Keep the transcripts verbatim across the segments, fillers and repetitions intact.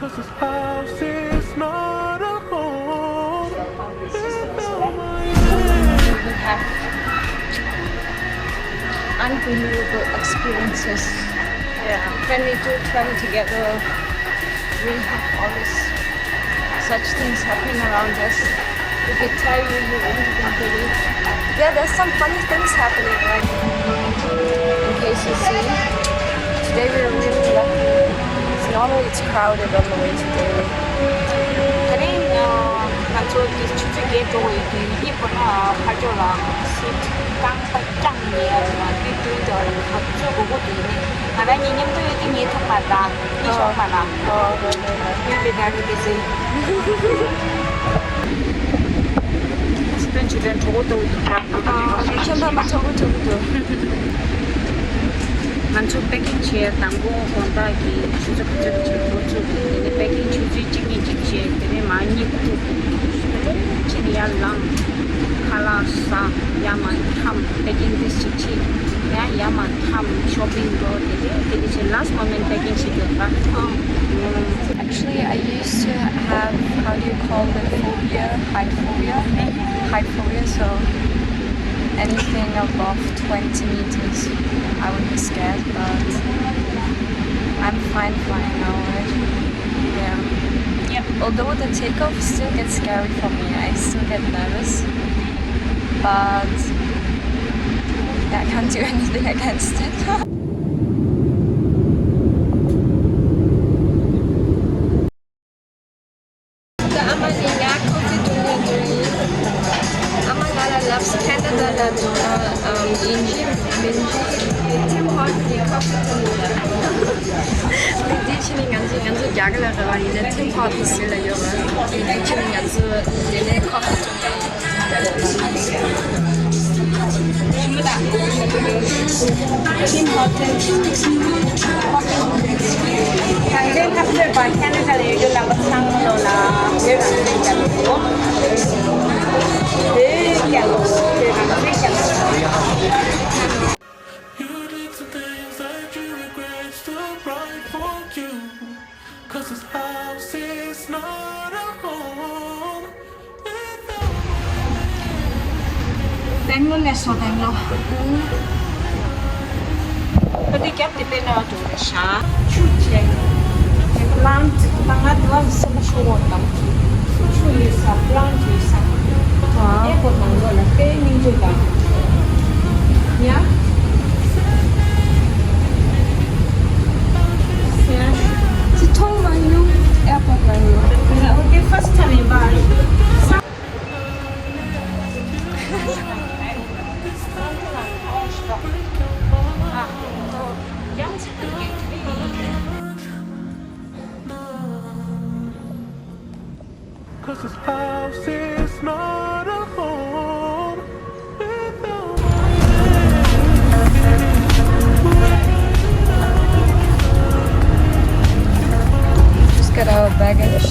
'Cause this house is not a home without my We have unbelievable experiences. Yeah. When we do travel together, we have all this such things happening around us. If you tell me, you won't even believe. Yeah, there's some funny things happening. Like, in case you see, today we were really lucky. Normally it's crowded on the way to Delhi. དེ་རིང་ང་ཚོ་འདི་ཆུ་ཚོད་བརྒྱད་འགྲོ་བའི་དུས་ཡིན་པ་ན་ཕར་ཕྱོགས་ལ་སིཊ་རྐང་པ་བརྐྱངས་ནས་ཡར་ལ་དེ་དུས་ད་ང་ཚོ་གོ་གོ་དུས་ནི་ང་རང་གཉིས་མཉམ་དུ་ཡོད་དུས་ཉལ་ཐུབ་མ་རེད། ཉལ་ཆོག་མ་རེད། ཡོད་པའི་ད་རེད་དེ་ཟེར། སྤུན་ཆུ་ལྡན་གྲོགས་པོ་ལྟ་བུ་འདུག་ཁྱོད་ཕ་མ་གྲོགས་པོ་གྲོགས་པོ་འདུག་ང་ཚོ་པེ་ཀིང་བྱས་དང་པོ་དགོང་དག་གི་ཆུ་ཚོད་ག་ཚོད་ཀྱི་ཆུ་འགོ་ཚུགས། དེ་ནས་པེ་ཀིང་ཆུ་ཚོད་གཅིག་གཉིས་གཅིག་བྱས། དེ་ནས་མ་གཉིད་ཐུག་ཕྱིན་ཡར་ལངས། ཁ་ལག་ཟ། ཡར་མར་འཁྱམས། པེ་ཀིང་ཏིས་གཅིག་བྱས། ཡང་ཡར་མར་འཁྱམས། ཤོ་པིང་འགྲོ། དེ་ནས་དེ་ནས་ཆེ་last moment packing བྱེད་དགོས་པ། Actually, I used to have, how do you call it, phobia, height phobia? Height phobia, so anything above twenty meters, I would be scared, but I'm fine flying now, right? Yeah. Yep. Although the takeoff still gets scary for me, I still get nervous, but I can't do anything against it. ཨ་མ་ནི་ཡ་ཁོ་ཚོའི་དྲུང་ནས་འགྲོ་ཡིན། ཨ་མ་ང་ལ་ལབས། ཁེ་ན་ཌ་ལ་འགྲོ་ན་ཨམ་ཡིན་གཅིག་མིན་གཅིག་ཊིམ་ཧོ་ཊེལ་གྱི་ཁོ་ཕི་ཊི་ལ། དེ་དེ་ཕྱིན་ནས་ང་ཚོ་ང་ཚོ་རྒྱ་གར་ལ་རེད་པ། ཡིན་ན་ཊིམ་ཧོ་ཊེལ་ཟེར་ལ་ཡོད་པ། དེ་དེ་ཕྱིན་ནས་ང་ཚོ་དེ་ནས་ཁོ་ཕི་ཊི་ལ། Tim Hortons. གངས་ཅན་འཐབ་རྩོད་པ་ཁེ་ན་ཌ་ལ་ཡོད་རྒྱུ་རྣམ་པ་ཚང་མ་ལོ་ལ་བོད་རང་བཙན་རྒྱབ་ཡོད། བོད་རྒྱལ་ལོ། བོད་རང་བཙན་རྒྱབ་ཡོད། You did some things that you regret, stood right for you. 'Cause this house is not a home without my name. སྦེང་ལོར་སླེབས་སོང་། སྦེང་ལོར། ཨ་དེ་རྒྱབ་དེ་དཔེར་ན་འགྲོ་རེད་ཤག་ཆུ་བྱས། དེ་པི་ལན་ཊི་ད་ང་དེ་བ་སེམས་པ་ཤོར་བ་དང་། ཆུ་ཡོད་ས། པི་ལན་ཊི་ཡོད་ས། ཨེར་པོརཊ་ནང་ལོགས་ལ་དཔེ་སྙིང་རྗེ་དང་། ཡ། ཅི་མཐོང་མ་མྱོང་། ཨེར་པོརཊ་ནང་ལོགས། Okay, first time ཡིན་པ། Cause this house is not a home without my name. Just got our baggage.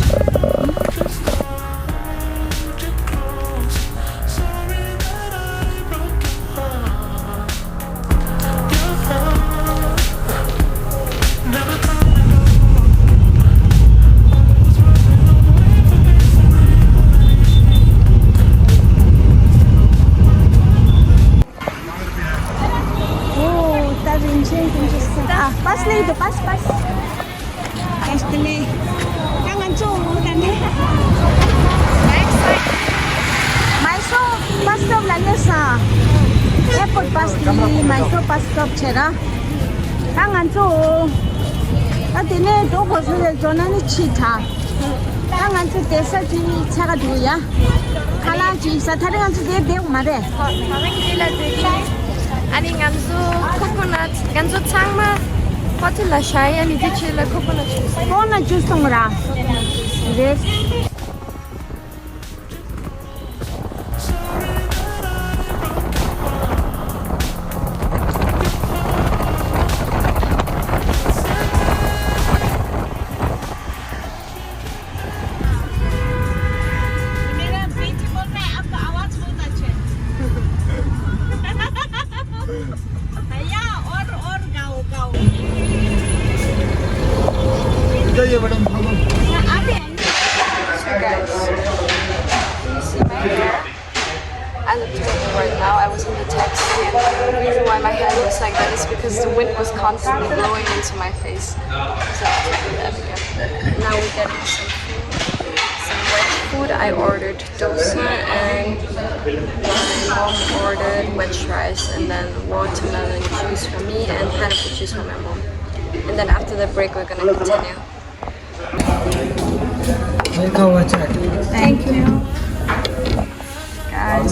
ཨོ། ད་རིན་ཆེན་དཀོན་མཆོག་གསུམ། ཨ། པཱས་ལེན་དུ། པཱས། པཱས། ཨེ་ལི། ད་ང་ཚོ་ད་ནི་མའི་སོར་པཱས་སི་ཊོབ་ལ་སླེབས་སོང་། ཨེར་པོརཊ་པཱས་ལེན། མའི་སོར་པཱས་སི་ཊོབ་བྱས་ར། ད་ང་ཚོ་ད་དེ་ནས་འགྲོ་དགོས་སོང་། ཡ་འགྲོ་ན་ནི་ཕྱི་དྲགས། ད་ང་ཚོ་བསྡད་ས་ཅིག་ཆགས་ཀྱི་འདུག་ཡ། ཁ་ལག་ཅིག་ཟ། ད་རེས་ང་ཚོ་དེར་བསྡད་དགོས་མ་རེད། ཨ་ནི་ང་ཚོ་ཁོ་ཁོ་ནཊ། ང་ཚོ་ཚང་མ་ཧོ་ཊེལ་ལ་བཞག་ཡ། ནི་དེ་ཕྱི་ལ་ཁོ་ཁོ་ནཊ་ཇུས། ཁོ་ཁོ་ནཊ་ཇུས་འཐུང་ར། རེད། मेरा बेटी बोल रहा है, आपका आवाज बहुत अच्छा है। भैया, और, और गाओ, गाओ। इधर ये मैडम, हम लोग So guys, can you see my hair? I look terrible right now. I was in the taxi, and the reason why my hair looks like that is because the wind was constantly blowing into my face. So I have to do that again. Now we're getting some food, some West food. I ordered dosa and my mom ordered wedge rice and then watermelon juice for me and pineapple juice for my mom. And then after the break, we're gonna continue. Welcome, Vacha. Thank you. Guys,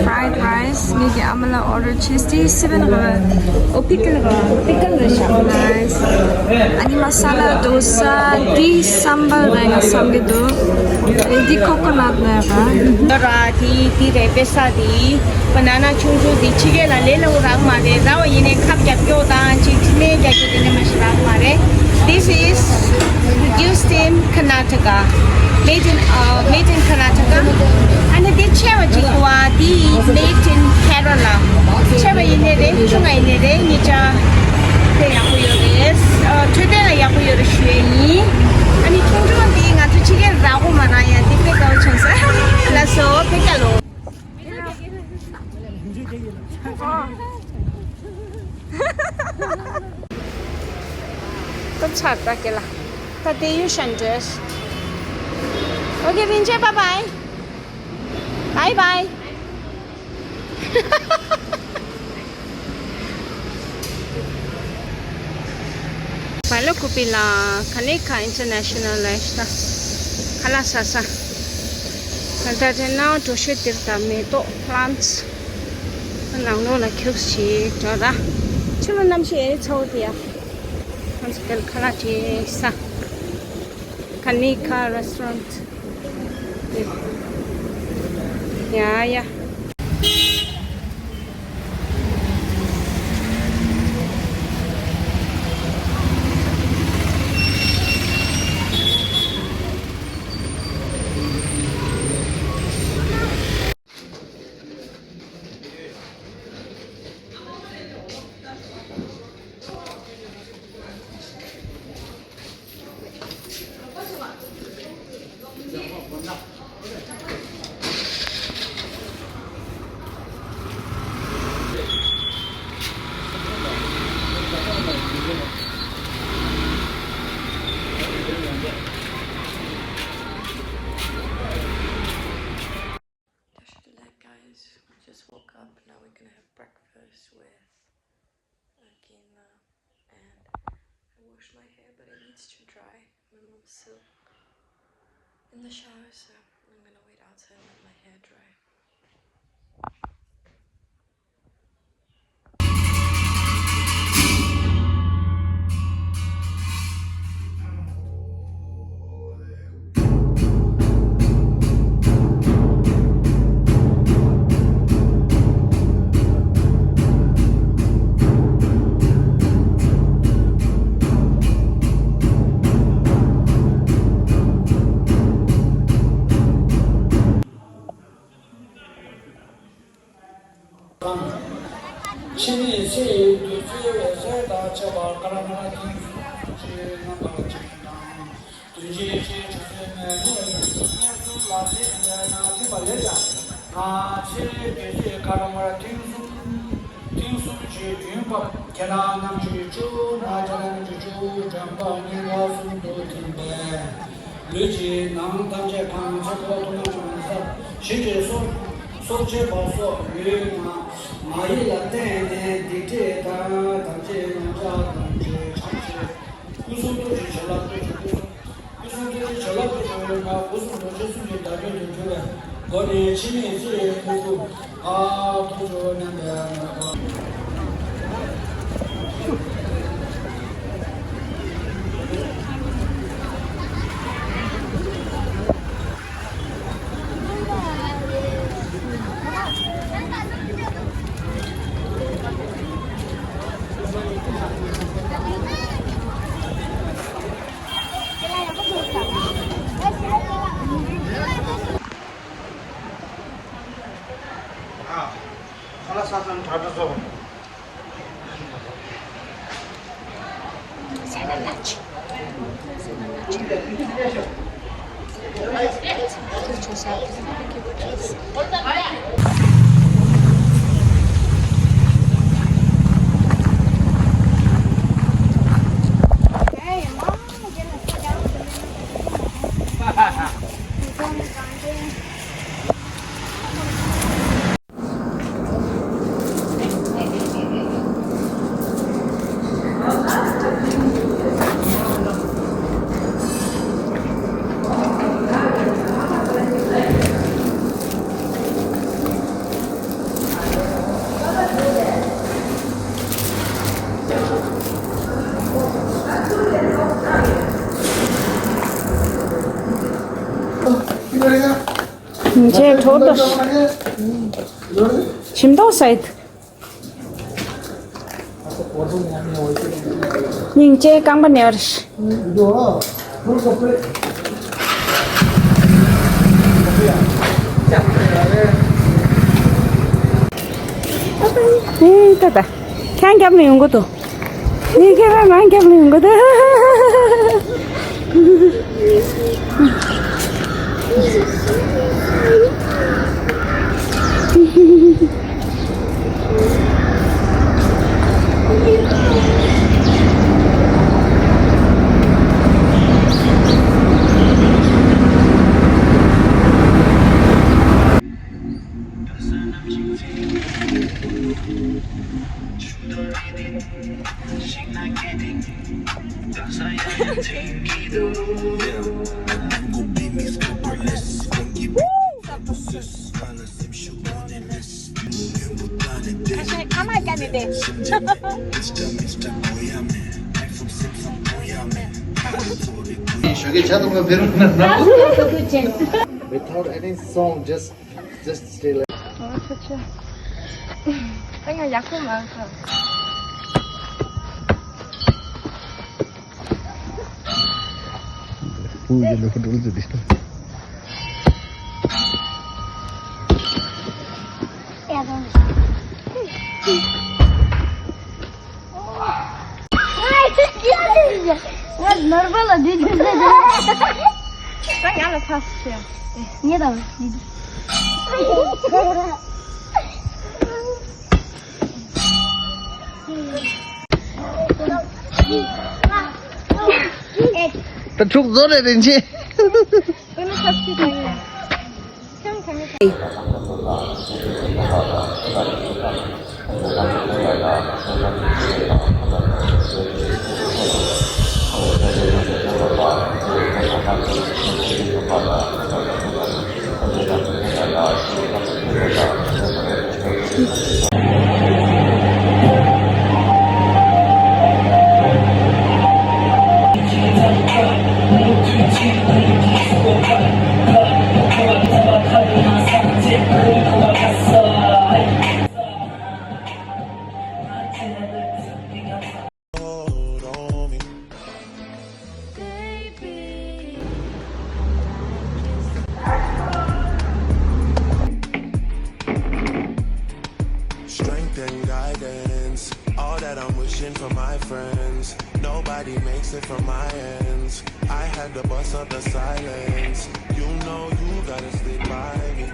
fried rice. ངེད་ཀྱི་ཨ་མ་ལགས་order བྱས་ཏེ་seven རེད། ཨོ་pickle རེད། pickle རེད་ཤག nice. ཨ་ནི་masala dosa དེ་སམ་བར་རེད་ང་བསམ་གྱི་འདུག་ཨེ་འདི་coconut ནས་རེད། ར་དེ་དེ་རེད་པེ་ས་དེ། banana ཆུང་ཆུང་འདི་ཕྱི་རྒྱལ་ལ་ལས་སླ་བོ་རག་མ་རེད། ར་བ་ཡིན་ནའི་ཁབ་རྒྱབ་སྐྱོག་དང་ཅིག་ཕྲི་མའི་རྒྱག་རྒྱུ་དེ་འདྲ་མ་ཞིག་རག་མ་རེད། This is produced in Karnataka. Made in, uh, made in Karnataka. ཨ་ནི་འདི་ཆེ་བ་ཅིག་འདུག་ཨ། འདི་is made in Kerala. ཆེ་བ་ཡིན་ནའི་རེད། ཆུང་བ་ཡིན་ནའི་རེད། གཉིས་ཆ་དཔེ་ཡག་པོ་ཡོད་རེད། ཨ་འཕྲོད་བསྟེན་ལ་ཡག་པོ་ཡོད་རེད་ཞུ་ཡས་ཡིན། ཨ་ནི་ཆུང་ཆུང་འདི་ང་ཚོ་ཕྱི་རྒྱལ་རག་གོ་མ་རག་ཡ། འདི་དཔེ་དགའ་བོ་བྱུང་སོང་། ལགས་སོ། དཔེ་དགའ་ལོ། སྟོབས་ཆག་ད་སྐེ་ལ། ད་དེ་ཡུ་ཤན་འདྲེས། Okay རིན་ཆེན། bye bye. Bye bye. བ་ལ་ཀུ་པི་ལ་ཁ་ནི་ཁ་international ལ་ཤ་ཁ་ལ་ས་ས། ད་དེ་ནང་གྲོ་ཤོད་དེར་ད་མེ་ཏོག plants ནང་ལོགས་ལ་ཁྱུག་ཞིག་འགྲོ་ར། ཕྱི་ལོ་གནམ་གཤིས་ཨེ་ཚ་བོ་དེ་ཡ། ང་ཚོ་དེར་ཁ་ལག་དྲིས་ས། ཁ་ནི་ཁ་restaurant ཡ་ཡ། That should do that, guys. We just woke up. Now we're gonna have breakfast with Akina. And I washed my hair, but it needs to dry. My mom's still in the shower, so I'm gonna wait outside and let my hair dry. ཕྱི་ནས་ཚེ་ཡི་བདུད་རྩིའི་འོད་ཟེར་དང་བཅས་པ་དཀར་དམར་མཐིང་གསུམ་གྱི་རྣམ་པར་བྱོན་དང་། དོན་ཆེན་ཆེ་ཆུ་ཚོད་ནས་ནས་གསུམ་ལ་ཐིམ་པས་ན་ཐིམ་པ་ལས་ཀྱང་ང་ཚེ་བདུད་རྩིའི་དཀར་དམར་མཐིང་གསུམ་མཐིང་གསུམ་གྱི་རྒྱུན་བབས། ཁྱེད་རང་རྣམས་ཀྱི་སྤྱི་བོ་ན་ཁྱེད་རང་རྣམས་ཀྱི་སྤྱི་བོ་དྲན་པ་སྙིང་ག་གསུམ་དུ་ཐིམ་པས། ལུས་ཀྱི་ནང་ཐམས་ཅད་གང་ཚེ་འཁོར་ཐུན་མོང་བྱུང་ས་ཞིང་གི་སྲོག་སྲོག་བཅད་པ་སོགས་ཡོད་ན་མ་ཡིན་ལ་བརྟེན་ནས་སྡིག་སྒྲིབ་དང་དམ་བཅས་མྱོང་བྱ་ཐམས་ཅད་བྱང་ཞིང་། སྐུ་གསུང་ཐུགས་ཀྱི་བྱིན་རླབས་སྐུ་གསུང་ཐུགས་ཀྱི་བྱིན་རླབས་ཀྱི་ཡོན་ཏན་སྐུ་གསུང་ཐུགས་རྗེ་གསུམ་གྱི་བདག་ཉིད་དུ་གྱུར་པའི་སྒོ་ནས་འཆི་མེད་ཚེ་ཡི་སྨོན་ལམ་ཨ་ཐུགས་སྦྱོར་རྣམ་པར་དག་པ། མཇལ་འཕྲོ་འདུག་ཞིམ་མདོག་སེ་འདུག་སྙིང་རྗེ་རྐང་པ་ནས་བར། ཨེ་ད་ད། ཁྱང་རྒྱབ་ནས་ཡོང་གི་འདུག་ངས་ཁྱེད་རང་རང་རྒྱབ་ནས་ཡོང་གི་འདུག Without any song, just, just stay like. ཨོ་ཆོ་ཆོ། ད་ང་ཡག་པོ་མ་གོ། ང་ནོར་བ་ལ་འདི་འདྲ་འདྲ། ད་ང་ལ་ཕ་སུ་ཡ། ངེད་དང་འདི་འདྲ། ད་ཕྲུག་བཟོ་རེ་རིན་ཆེན། Strength and guidance, all that I'm wishing for my friends. Nobody makes it from my ends. I had to bust up the silence. You know you gotta stick by me.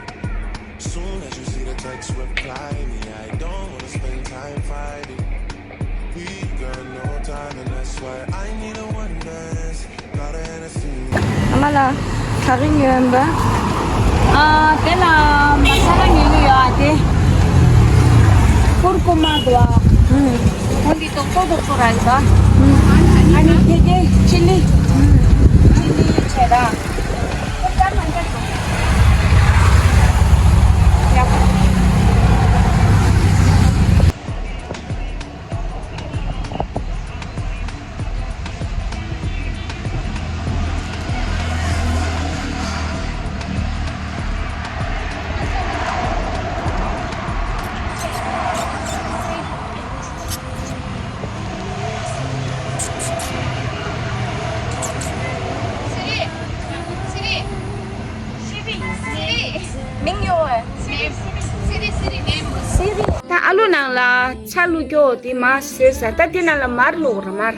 Soon as you see the text, reply me. I don't wanna spend time fighting. We got no time, and that's why I need a one dance. ཨ་མ་ལགས། ག་རེ་ཉོས་ཡིན་པ། ཨ། དེ་ལ་མ་ས་ལ་ཉོས་ཀྱི་ཡོད། ཨ། དེ་ཀུར་ཀུ་མ་འདུག་ཨ། ཨུམ། འོ་འདི་ཏོག་ཏོག་ཏོག་ཏོག་ར་ཡིན་པ། ཨུམ། ཨ་ནི་དེ་དེ་ཅི་ལི། ཨུམ། ཅི་ལི་བྱས་ར། ཀུར་ཀུ་མ་འདུག་ཡག་པོ། མིང་ཡོད་ཨ། ད་ཨ་ལུ་ནང་ལ་ཆ་བླུགས་རྒྱུ་དེ་མར་བཟོས་ས། ད་དེ་ནང་ལ་མར་བླུགས་ར་མར།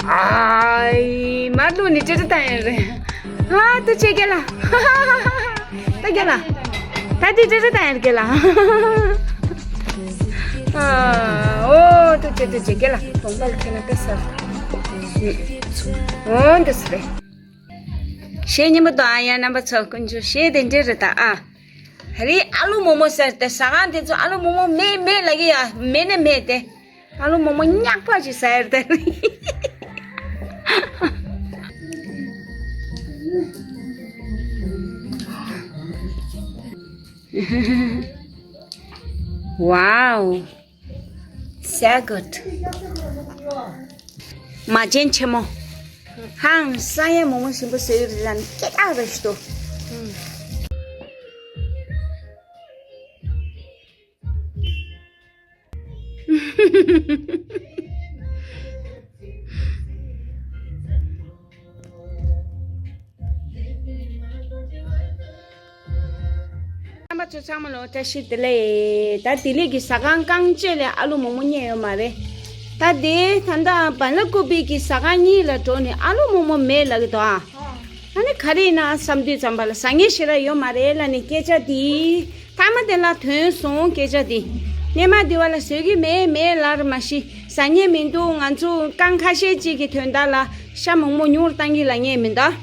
ཨའི་མར་ལུག་ནི་ཏྲི་ཏྲི་བཏང་ཡོད་རེད། ཨ་ཏུ་ཆེ་རྒན་ལགས། ད་རྒན་ལགས། ད་དེ་ཏྲི་ཏྲི་བཏང་ཡོད་རྒན་ལགས། ཨ་ཨོ་ཏུ་ཆེ་ཏུ་ཆེ་རྒན་ལགས་གདོང་པ་ལ་ཁྱེད་ལ་ཏེ་ཟེར། ཨོ་འདི་སུ་རེད། གཞས་སྙན་པོ་འདུག་ཨ་ཡ་རྣམ་པ་ཚོ་དཀོན་མཆོག་གཞས་དེ་འདྲས་རེད་ད་ཨ། ཧ་རི་ཨ་ལུ་མོག་མོག་ཟེར་ཏེ་ཟ་ཁང་དེ་ཚོ་ཨ་ལུ་མོག་མོག་མེད་མེད་ལབ་ཀྱི་ཡ་མེད་ནས་མེད་དེ། ཨ་ལུ་མོག་མོག་ཉག་པ་ཅིག་ཟ་ཡར་དེ། Wow. So good. མ་ཅན་ཆེན་མོ། ཧང་ས་ཡ་མོག་མོག་ཞིམ་པོ་བཟོས་ཡོད་རེད་ལ་སྐད་གྲགས་རེད་ཞུ། རྣམ་པ་ཚོ་ཚང་མ་ལ་བཀྲ་ཤིས་བདེ་ལེགས། ད་ལྡི་ལི་གི་ཟ་ཁང་རྐང་གཅིག་ལས་ཨ་ལུ་མོག་མོག་རྙེད་ཡོད་མ་རེད། ད་དེ་ད་ལྟ་བན་ལ་ཀུ་པི་གི་ཟ་ཁང་གཉིས་ལ་འགྲོ་ནས་ཨ་ལུ་མོག་མོག་མེད་ལབ་ཀྱི་འདུག་ཨ། ཨ་ནི་ག་རེ་ཡིན་ན་བསམ་དུས་ཙམ་པ་ལ་ཟ་མཁན་ཞེ་དྲག་ཡོད་མ་རེད་ལབ་ནས་སྐད་ཆ་དེ། མཐའ་མ་དེ་ལ་ཐོན་སོང་སྐད་ཆ་དེ། སྔོན་མ་དེ་བ་ལ་བཟོ་གི་མེད་མེད་ལབ་རེད་མ་གཞི་ཟ་མཁན་མི་འདུག་ང་ཚོ་རྐང་ཁ་ཤས་ཅིག་གི་དོན་དག་ལ་ཤ་མོག་མོག་ཉུང་རུ་བཏང་གི་ལབ་མཁན་མི་འདུག་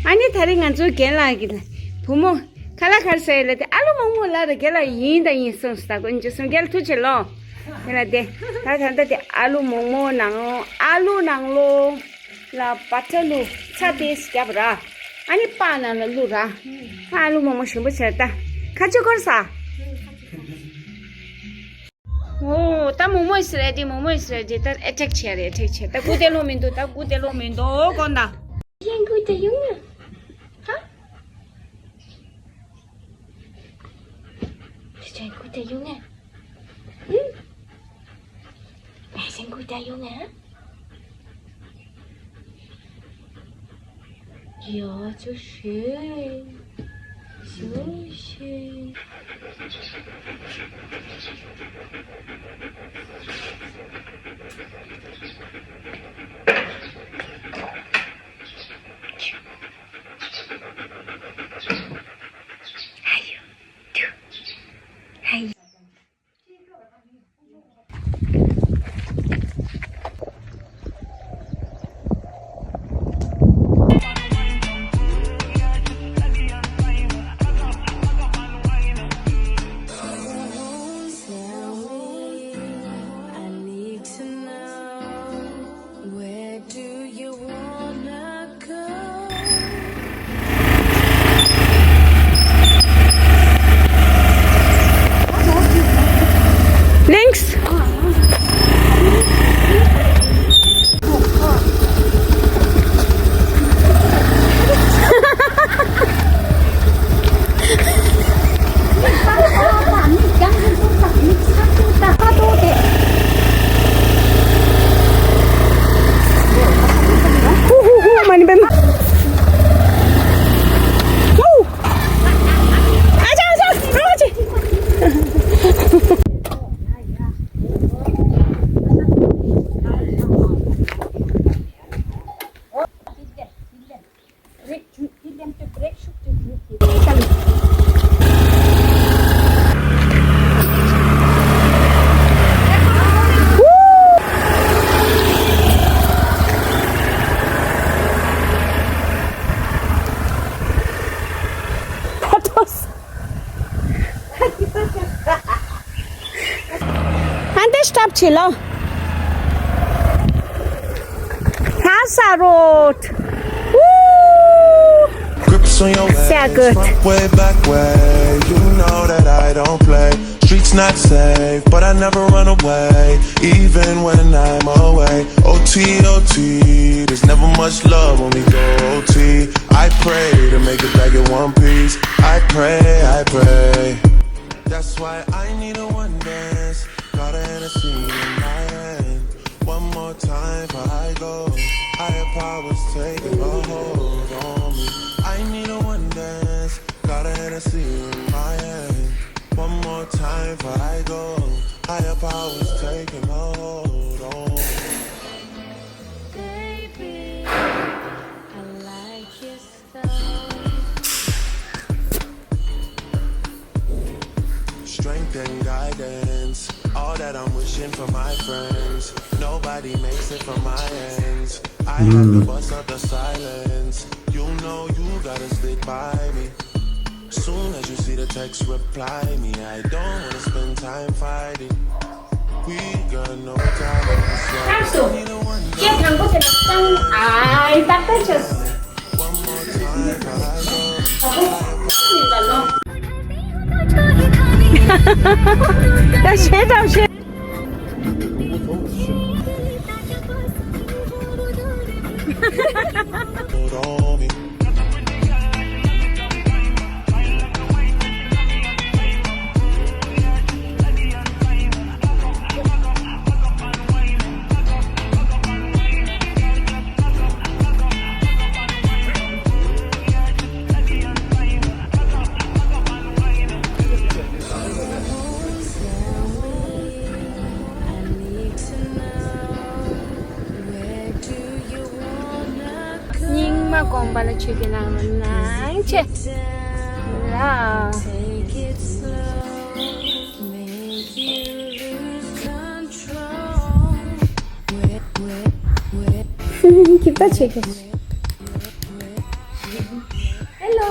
ཨ་ནི་ད་རེས་ང་ཚོའི་རྒན་ལགས་ཀྱི་བུ་མོ་ཁ་ལག་ག་རེ་ཟ་ཡོད་ལབ་དེ་ཨ་ལུ་མོག་མོག་ལབ་རེད། རྒན་ལགས་ཡིན་དང་ཡིན་གསུངས་སོང་། ད་དཀོན་མཆོག་གསུམ། རྒན་ལགས་ཐུགས་རྗེ་ཆེ་ལོ། དེ་ལ་དེ་ད་ད་ལྟ་དེ་ཨ་ལུ་མོག་མོག་ནང་ཨ་ལུ་ནང་ལོ། ལ་བ་ཏྲ་བླུགས་ཚྭ་ཏོག་ཙམ་བརྒྱབ་ར། ཨ་ནི་པགས་ནང་ལ་བླུགས་ར། ཨ་ལུ་མོག་མོག་ཞིམ་པོ་བྱས་ད། ཁ་ཆུ་འཁོར་ས། ཨོ་ད་མོག་མོག་is ready, མོག་མོག is ready. ད་ཨེ་ཊེག་བྱས་རེད། ཨེ་ཊེག་བྱས། ད་སྒུག་བསྡད་ལོང་མི་འདུག་ད་སྒུག་བསྡད་ལོང་མི་འདུག་དགོངས་དག་ཡང་སྒུག་བསྡད་ཡོང་ན། ཧ། ཁྱེད་ཅག་སྒུག་བསྡད་ཡོང་ན། ཨུ། ངས་སེམས་ཁུར་བལྟ་ཡོང་ངས། ཡ་ཅོ་ཤེས། ཅོ་ཤེས། ཨ་ཡོ། ཨ་ཡོ། Links. ཨ་འདི་སྟོབ་བྱེད་ལོ། ལྷ་ས་རོཌ། Woo! Grips on your ass, front way, back way. You know that I don't play. Streets not safe, but I never run away, even when I'm away. O T, O T, there's never much love when we go O T. I pray to make it back in one piece. I pray, I pray. That's why I need a one dance. Got a Hennessy in my hand. One more time before I go. Higher powers taking a hold on me. I need a one dance. Got a Hennessy in my hand. One more time before I go. Higher powers taking a hold on me. For my friends, nobody makes it from my ends. I have to bust up the silence. You know you gotta stick by me. Soon as you see the text, reply me. I don't wanna spend time fighting. We got no time. ཁྱེད་དང་པོ་དེ་ལ་སང་ཨའི་ཏག་ཏག་ཆོས། ད་ཤེས་དང་ཤེས། སྙིང་མ་དགོངས་པ་ལ་ཆོས་ཀྱི་ནང་ལ་སྣང་བྱེད་ལ། ཁྱིམ་ཐག་ཆད་ཀྱི། ཧེ་ལོ།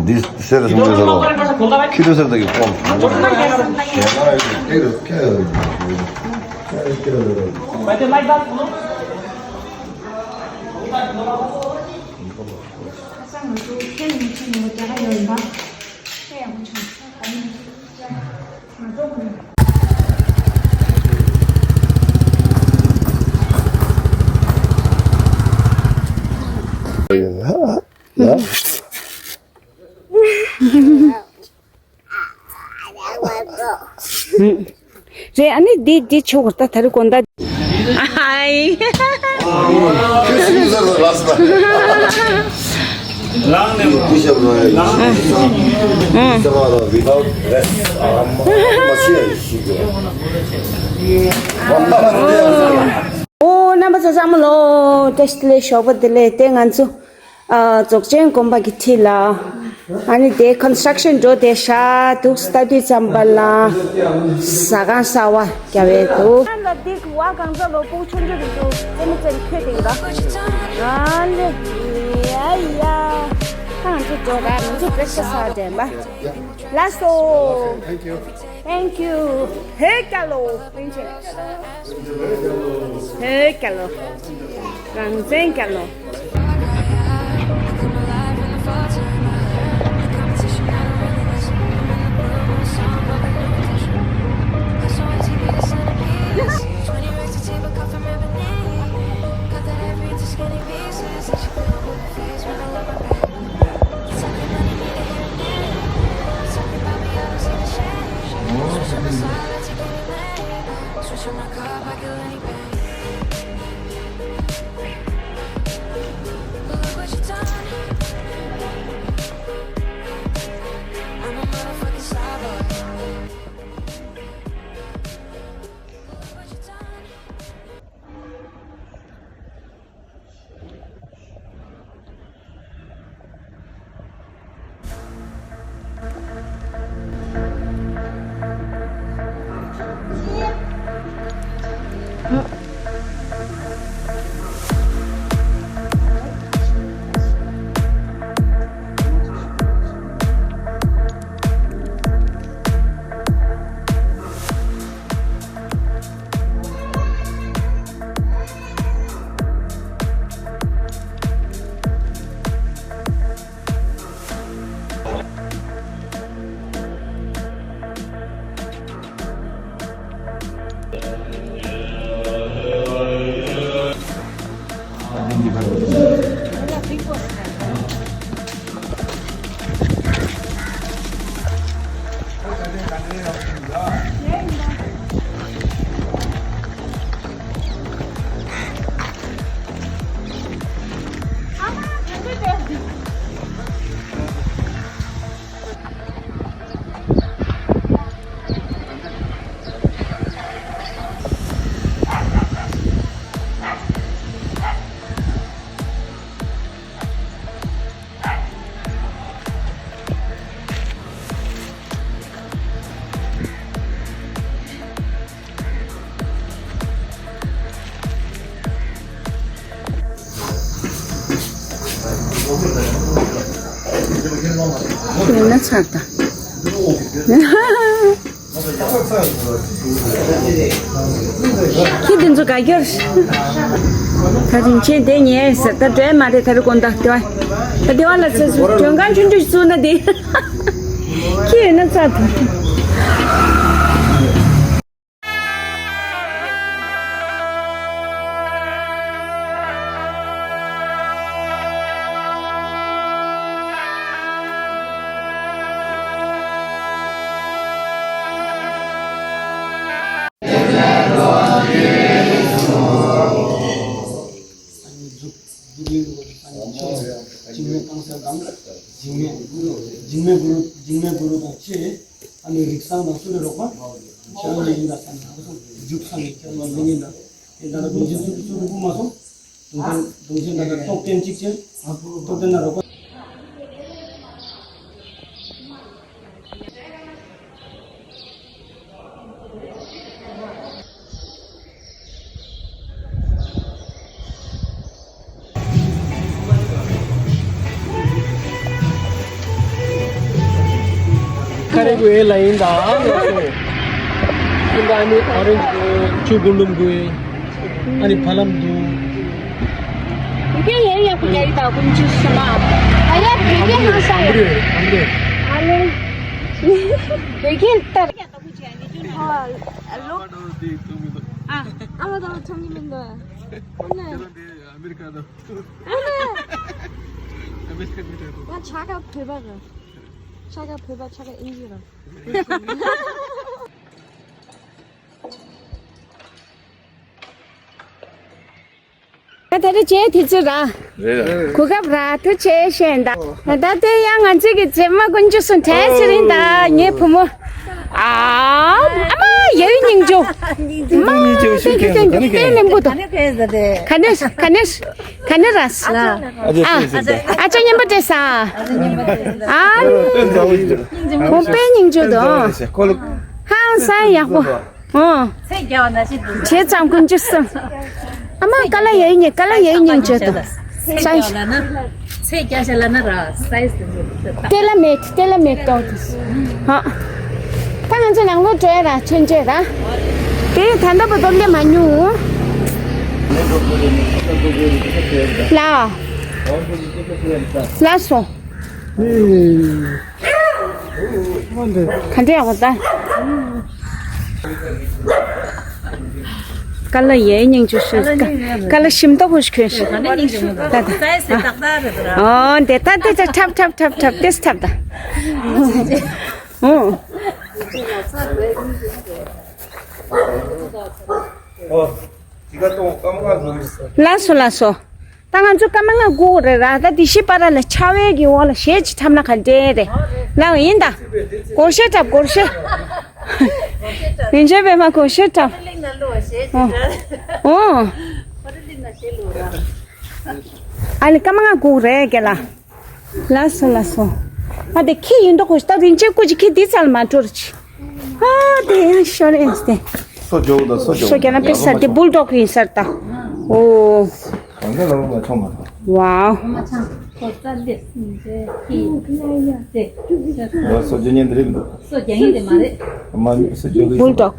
འདི་གསེར་སྲུང་སྐྱོབ་ཟེར་བ། ཁྱི་ལོ་གསེར་དག་གི་ཁོང་། ཁ་སང་ང་ཚོ་ཁྱེད་ཉིད་ཀྱི་ནང་རྒྱ་གར་ཡོད་ཡིན་པ། ཁྱེད་ཡག་པོ་བྱུང་། ང་ཚོ་ཁོ་ན། རེད། ཨ་ནི་འདི་འདི་ཆོག་གི། ད་ད་རེས་དགོང་དག་ཨ་ཧའི། ཨོ། རྣམ་པ་ཚོ་བསམ་བློ་བཀྲ་ཤིས་བདེ་ལེགས། ཞོགས་པ་བདེ་ལེགས། དེ་ང་ཚོ། ཨ། རྫོགས་ཆེན་དགོན་པ་གི་འཁྲིས་ལ། ཨ་ནི་དེ་ཀོན་སི་ཊྲག་ཤན་འགྲོ་བསྡད་ཤག་འདུག་ལྟ་དུས་ཙམ་པ་ལ་ཟ་ཁང་གསར་པ་རྒྱག་པའི་འདུག་ཨ་ལ་འདི་བ་གང་ཚ་ལོ་ཕྲུག་ཆུང་ཆུང་རེད་འདུག་རྩེད་མོ་རྩེ་ནས་ཁྱོད་དེ་ཡིན་པ། ཨ་ལེ། ཡ་ཡ། ད་ང་ཚོ་འགྲོ་ག་ང་ཚོ་བྷི་རེག་ཕ་སི་ཟ་དྲན་པ། ལགས་སོ། Thank you. ཧེ་སྐྱ་ལོ། ཧེ་སྐྱ་ལོ། རང་བཙན་སྐྱ་ལོ། ཡིན་ན་ཚར་ད། ཁྱི་དེ་ཚོ་ག་རྒྱོར། ད་རིན་ཆེན་དེ་ཉལ་ཟེར་ད་འགྲོ་མ་རེད། ད་རུ་དགོང་དག་དེ་བ། ད་དེ་བ་ལ་ཚེ་སུ་མགྲོན་ཁང་ཆུང་ཆུང་བཙུགས་ན་དེ། ཁྱི་ཡིན་ན་ཚར་ད། འཇིགས་མེད་རྐང་གསལ་དང་། འཇིགས་མེད། འཇིགས་མེད་གུ་རུ། འཇིགས་མེད་གུ་རུ་དང་བཅས། ཨ་ནི་རིགས་བཟང་དང་སུ་ལས་རོགས་པ། ཁྱེད་རང་ཉིད་ཡིན་ད་བསམ་ནས་ཧ་གོ་སོང་། འཇུག་བསམ་ནས་ཁྱེད་རང་ཉིད་ཡིན་ད། དེ་ལྟར་གདུང་ཆེན་སུ་སུ་རུ་སྐུ་མ་སོང་། གདུང་ཆེན། གདུང་ཆེན་ད་ལྟ་རྟོགས་ལྡན་གཅིག་ཅན། རྟོགས་ལྡན་ན་རོགས་པ། ཁ་རེ་གུ་ཨེ་ལ་ཡིན་ད། ཨིན་ད་ཨ་ནི་ཨོ་རེན་ཇི་གུ་ཆུ་གུ་ལུམ་གུ་ཨེ། ཨ་ནི་ཕ་ལམ་དུ། བོད་སྐད་ཡང་ཡག་པོ་རྒྱག་གི་འདུག་དཀོན་མཆོག་གསུམ་ཨ། ཨ་ཡ་བོད་སྐད་ཧང་སང་རེད། ཨ་ལེ། བོད་སྐད་ལྟར། ཨ་ལོ། ཨ་མ་དང་ཐོང་གི་མི་འདུག་ཨ་ནི། ཨ་མེ་རི་ཀ་དང་། ཨ་ནི། ཨ་མེ་རི་ཀ་མི་འདྲ་འདུག་ང་ཕྱག་བོད་པ་རེད། ཕྱག་བོད་པ། ཕྱག་ཨིན་ཇི་རེད། ད་ལྟ་རེ་བྱས་དུས་ཚོད་ར། རེད་ར། གོ་སྐབས་ར་ཐུག་བྱས་ཤེས་ད། ད་ལྟ་དེ་ཡང་ང་ཚོའི་གི་མཛེས་མ་དཀོན་མཆོག་གསུམ་དྲན་ཟེར་ཡིན་ད། ངའི་བུ་མོ། ཨ། ཨ་མ་ཡ་ཡུ་སྙིང་རྗེ། མ་ཡུ་སྙིང་རྗེ་ཤུགས་རྐྱེན་ད་ནི་ག་ནས་ལེན་པོ་ད། ག་ནས་ག་ནས་ག་ནས་ར། ཨ་ཅག་སྙན་པོ་དྲས་ས། ཨ། ཁོང་དཔེ་སྙིང་རྗེ་དོ། ཧང་སང་ཡག་པོ། ཨོ། ཚེ་རྒྱལ་བ་ན་ཤི་འདུག་བྱས་ཙང་ཀུན་སྤྱོད་གསུམ། ཨ་མ་ཀ་ལ་ཡ་ཡི་ཉེ་ཀ་ལ་ཡ་ཡི་ཉེ་བྱས་དོ། ཚེ་རྒྱལ་བ་ལ་ན། ཚེ་རྒྱལ་བ་ལ་ན་ར་སའི་སི་དེ། ཏེ་ལ་མེད་ཏེ་ལ་མེད་དོ། ཧ། ད་ང་ཚོ་ནང་ལོགས་འགྲོ་ཡ་ར་ཆོན་ཆོན་ར། དེ་ད་ལྟ་བུ་སྟོབས་ལས་མ་ཉུང་། ལ། ལ་སོ། ག་འདྲ་ཡག་པོ་ད། ཀ་ལ་ཡའི་སྙིང་ཆུ་ཤོད། ཀ་ལ་ཤིམ་ཏོག་པོ་ཞིག་གོན་ཤིག་ད་ད། ཨོ་འདི་ད་འདི་ད་འཁྲབ་འཁྲབ་འཁྲབ་འཁྲབ་ཏེས་འཁྲབ་ད། ཨོ། ལགས་སོ་ལགས་སོ། ད་ང་ཚོ་སྐར་མ་ལྔ་སྒུག་རེད་ར། ད་དེ་ཤི་པ་ར་ལ་ཆ་བའི་གི་འོག་ལ་གཞས་ཅིག་འཁྲབ་ན་ག་འདྲ་རེད། ལའོ་ཡིན་ད། སྒོར་གཞས་འཁྲབ་སྒོར་གཞས། རིན་ཆེན་པད་མ་སྒོར་གཞས་འཁྲབ། ཨོ། ཨོ། ཨ་ལི་སྐར་མ་ལྔ་སྒུག་རེད་ག་ལ། ལགས་སོ་ལགས་སོ། ཨ་དེ་ཁྱི་ཡིན་མདོག་ཁོ་ད་རིན་ཆེན་སྐུ་ཅིག་ཁྱི་འདི་ཚང་མ་འགྲོ་ར་ཅི། ཨ་དེ་ཡང་ཤོར་ཡང་སྟེ། སོ་ཇོ་བོ་དང་སོ་ཇོ་བོ། སོ་རྒྱ་ན་པེ་ས་དེ་བུལ་ཌོག་ཡིན་ས་རེད་ད། ཨོ། གང་ག་ལ་མ་ཆོག་མ་ཐག་ཝའོ། མ་ཆང་ཁོ་རྩ་འདེབས་སུན་ཏེ་ཁྱི་ཡིན་ཏེ། ང་སོ་ཇོ་ཉན་འདི་རེད་འདུག་སོ་རྒྱ་ཡིན་དེ་མ་རེད། མ་སོ་ཇོ་བོ་ཡིན། བུལ་ཌོག་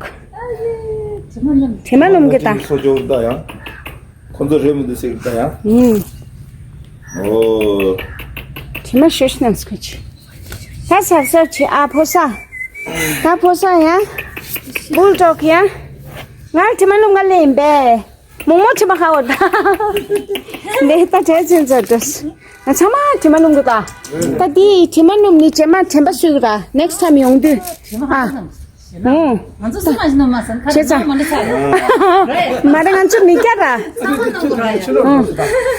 དྲི་མ་ལོམ་གི་ད། སོ་ཇོ་བོ་ད་ཡང་། ཁོ་ཚོ་རེད་མི་འདུག་ཟེར་གི་ད་ཡང་། ཡིན། ཨོ། དྲི་མ་ཤོད་ཤི་ནམ་སྐུ་ཅི། ད་སར་སར་ཆི་ཨ་ཕོ་ས། ད་ཕོ་ས་ཡ། བུལ་ཌོག་ཡ། ང་དྲི་མ་ལོམ་ག་ལེན་པས། མོག་མོག་དྲི་མ་ཁ་འོ་ད། འདི་ད་བྲེལ་ཅན་ཚོ་འགྲོ། ང་ཚང་མ་དྲི་མ་ལོམ་གི་ད། ད་འདི་དྲི་མ་ལོམ་ནི་རྗེས་མ་དྲན་པ་གསོས་གི་ར། ནེག་སི་ཊའིམ་ཡོང་དུས། ཨ། ཨོ། ང་ཚོ་སུ་མ་ཞིག་ནོ་མ་སོང་ཁ་བྱས་ཙང་། མ་རེད་ང་ཚོ་མི་སྐྱ་ར། ཨོ།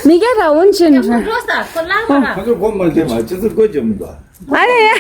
མི་སྐྱ་ར་འོན་ཅིན་ར། ཁོ་ཚོ་སྒོ་མ་ལྡེ་མ་ཁྱེད་ཚོ་སྒོ་འཇོམས་དོ། ཨ་རེ།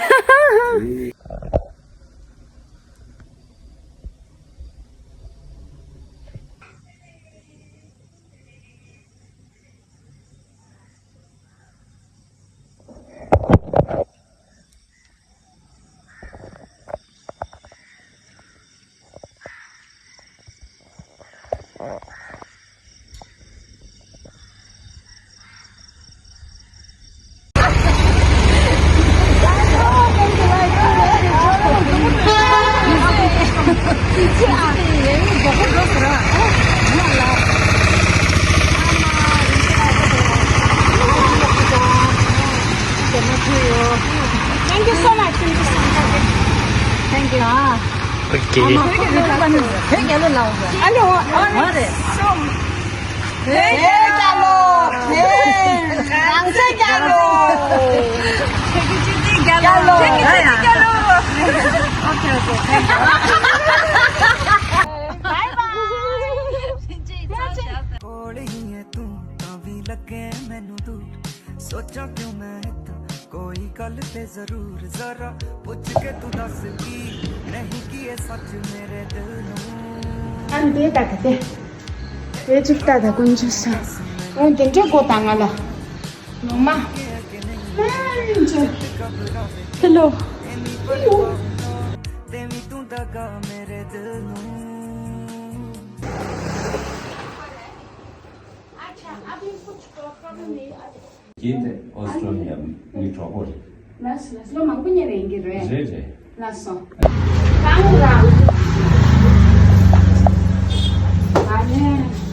ཨོ་ཀེ། བོད་རྒྱལ་ལོ་ལ་འོ་ཨ་ལེ་འོ་ཨ་རེ་སོང་། བོད་རྒྱལ་ལོ། བོད་རང་སྲིད་རྒྱལ་ལོ། ཆེ་གི་ཆེ་གི་རྒྱལ་ལོ། ཆེ་གི་ཆེ་གི་རྒྱལ་ལོ། ཨོ་ཀེ་ཨོ་ཀེ། Bye bye. ਕੋਲ ਹੀ ਹੈ ਤੂੰ, ਤਾਂ ਵੀ ਲੱਗੇ ਮੈਨੂੰ ਦੂਰ। ਸੋਚਾਂ ਕਿਉਂ ਮੈਂ ਇਦਾਂ, ਕੋਈ ਗੱਲ ਤੇ ਜ਼ਰੂਰ। ਜ਼ਰਾ ਪੁੱਛ ਕੇ ਤੂੰ ਦੱਸ, ਕੀ ਨਹੀਂ ਕੀ ਇਹ ਸੱਚ ਮੇਰੇ ਦਿਲ ਨੂੰ। ཨ་འདི་ད་ག་དེ། ཨེ་ཅིག་ད་ད་ཀུན་ཅི་ས། ཨོ་དེ་འདྲ་གོ་ད་ང་ལ། ནོ་མ། ཧེ་ལོ། ཧེ་ལོ། རྒན་དེ་ཨོ་སི་ཀྲོ་ལི་ཡ་མི་གྲོགས་པོ་རེད། ལགས་སོ་ལགས་སོ། ལོ་མང་པོ་ཉེ་བའི་ཡིན་གྱི་རེད། རེད་རེད། ལགས་སོ། གང་ར། ཨ་ནེ། ལགས།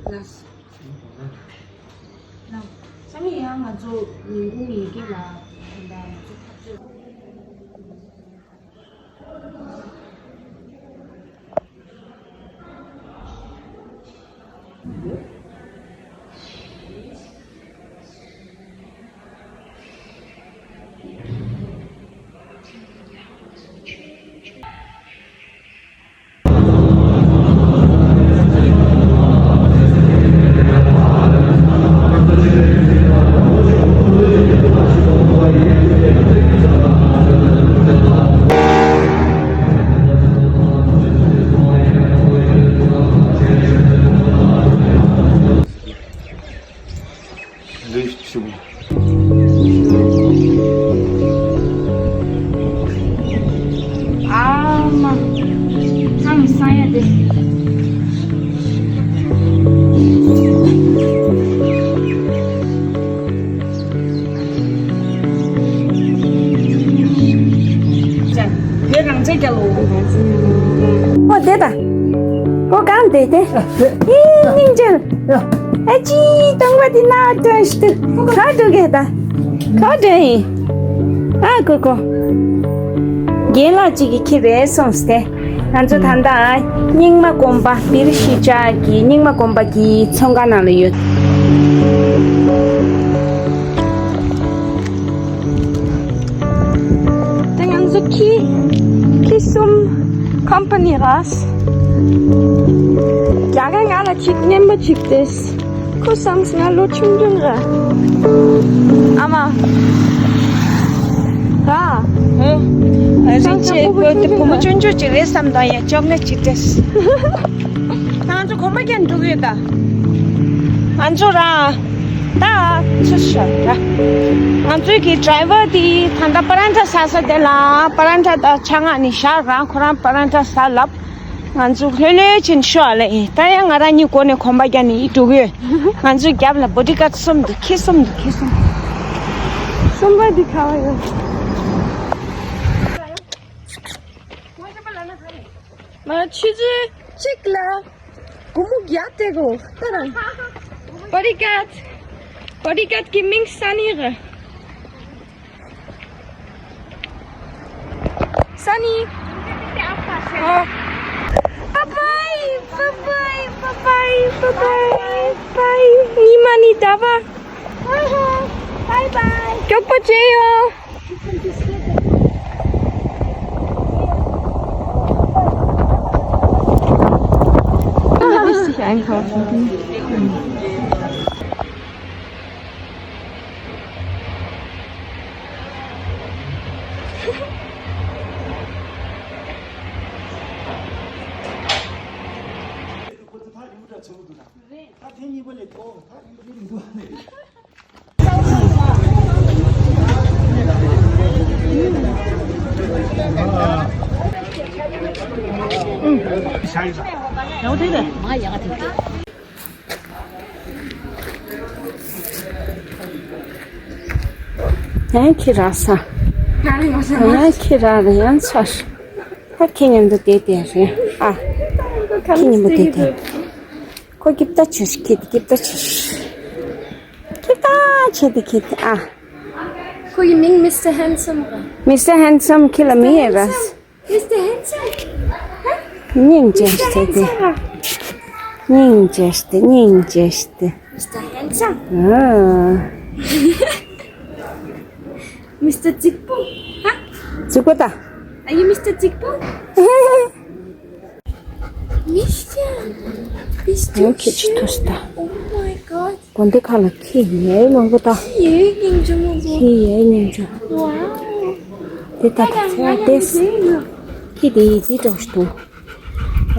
ལགས། ལགས། སང་ཉིན་ཡང་ང་ཚོ་ཉིན་གུང་ཡི་གེ་ལ་ད་ལྟ་ང་ཚོ་འཐབ་རྩོད། ལས་བྱུང་། ཨ་མ། ཨ་མ་སང་ཡ་དེ། ཅན། བོད་རང་བཙན་རྒྱལ་ལོ། ཨོ་དེ་ད། ཨོ་གང་དེ་དེ། ཨེ་སྙིང་རྗེ། ཨ་ཅི་སྟོང་པ་དེ་ན་དོན་ཞིག་ཏུ། ག་འགྲོ་གི་ད། ག་འགྲོ་ཡིན། ཨ་ཀོ་ཀོ། རྒན་ལགས་གཅིག་གིས་ཁྱེར་རེ་སོང་སྟེ། ང་ཚོ་ད་ལྟ་རྙིང་མ་དགོན་པ་བིར་ཤི་ཅག་གི་རྙིང་མ་དགོན་པ་གི་ཚོང་ཁང་ནང་ལ་ཡོད། དེ་ང་ཚོ་ཁྱི་ཁྱི་གསུམ་ཁམ་པ་ནི་ར། རྒྱ་གར་ང་ལ་ཁྱི་རྔན་པ་གཅིག་སྟེ། ཁོ་བསམ་སོང་ང་ལོ་ཆུང་ཆུང་ར། ཨ་མ། ར། ཨེ། རིན་ཆེན་བུ་དེ་བུ་མོ་ཆུང་ཆུང་ཅིག་རེད་བསམ་དང་ཡ་ཅོག་ནེ་ཅིག་སྟེ། ང་ཚོ་གོམ་པ་རྒྱག་འགྲོ་གི་ཡོད་ད། ང་ཚོ་ར། ད་ཚུར་ཤོག་ར། ང་ཚོའི་གི་ཌ་རའི་ཝར་དེ་ད་ལྟ་པ་རན་ཊ་ཟ་ས་དེ་ལ། པ་རན་ཊ་ད་ཆ་ང་ནི་ཤག་རང་ཁོ་རང་པ་རན་ཊ་ཟ་ལབ། ང་ཚོ་ལྷོད་ལྷོད་ཕྱིན་ཤོག་ལེ། ད་ཡང་ང་རང་གཉིས་སྒོ་ནས་གོམ་པ་རྒྱག་ནས་འགྲོ་གི་ཡོད། ང་ཚོའི་རྒྱབ་ལ་བོ་ཌི་གཱཌ་གསུམ་འདུག་ཁྱི་གསུམ་འདུག་ཁྱི་གསུམ། གསུམ་པ་འདི་ག་བ་ཡོད། ང་ཆུ་ཚོད་གཅིག་ལ་སྒོར་མོ་བརྒྱ་སྤྲད་དགོས། ད་རང་བོ་ཌི་གཱཌ་བོ་ཌི་གཱཌ་གི་མིང་སན་ནི་རེད། སན་ནི། ཨོ། བྷའི་བྷའི་བྷའི་བྷའི་བྷའི་བྷའི་བྷའི། ཉི་མ་ནི་ད་བ། བྷའི་བྷའི། མགྱོགས་པོ་བྱེད་ཡོ། Einkaufen. ཡང་ཁྱི་རག་ས། ཡང་ཁྱི་རག་རེད་ཡང་ཚ། ད་ཁྱི་མཉམ་དུ་བསྡད་བསྡད་རེད་ཨ། ཁྱི་མཉམ་པོ་བསྡད་བསྡད། ཁོ་སྐྱིད་པོ་ད་བྱོས་ཤིག་ཁྱི་དེ་སྐྱིད་པོ་ད་བྱོས་ཤིག་སྐྱིད་པོ་ད་བྱས་ཏེ་ཁྱི་དེ་ཨ། ཁོ་ཡི་མིང་མི་སི་ཊར་ཧན་སམ་རེད། མི་སི་ཊར་ཧན་སམ་ཁྱི་ལ་མིང་ཡོད་ར། Mister Handsome. Huh? སྙིང་རྗེ་སྟེ་དེ། སྙིང་རྗེ་སྟེ་སྙིང་རྗེ་སྟེ། Mister Handsome. ཨ། Mister Zikpo. Huh? Zikpo ta. Are you Mister Zikpo? Mister. Mister. ཁྱི་ཅིག་ཐུག་སོང་ད། Oh my God. དགོན་སྡེ་ཁག་ལ་ཁྱི་ཡོད་མང་པོ་ད། ཁྱི་ཡོད་སྙིང་རྗེ་མང་པོ། ཁྱི་ཡོད་སྙིང་རྗེ། Wow. དེ་ད་ད་ད་ང་དེ་ཡང་དེ་ཁྱི་དེ་ཡི་ཙི་འདྲ་ཞིག་འདུག་ཨ།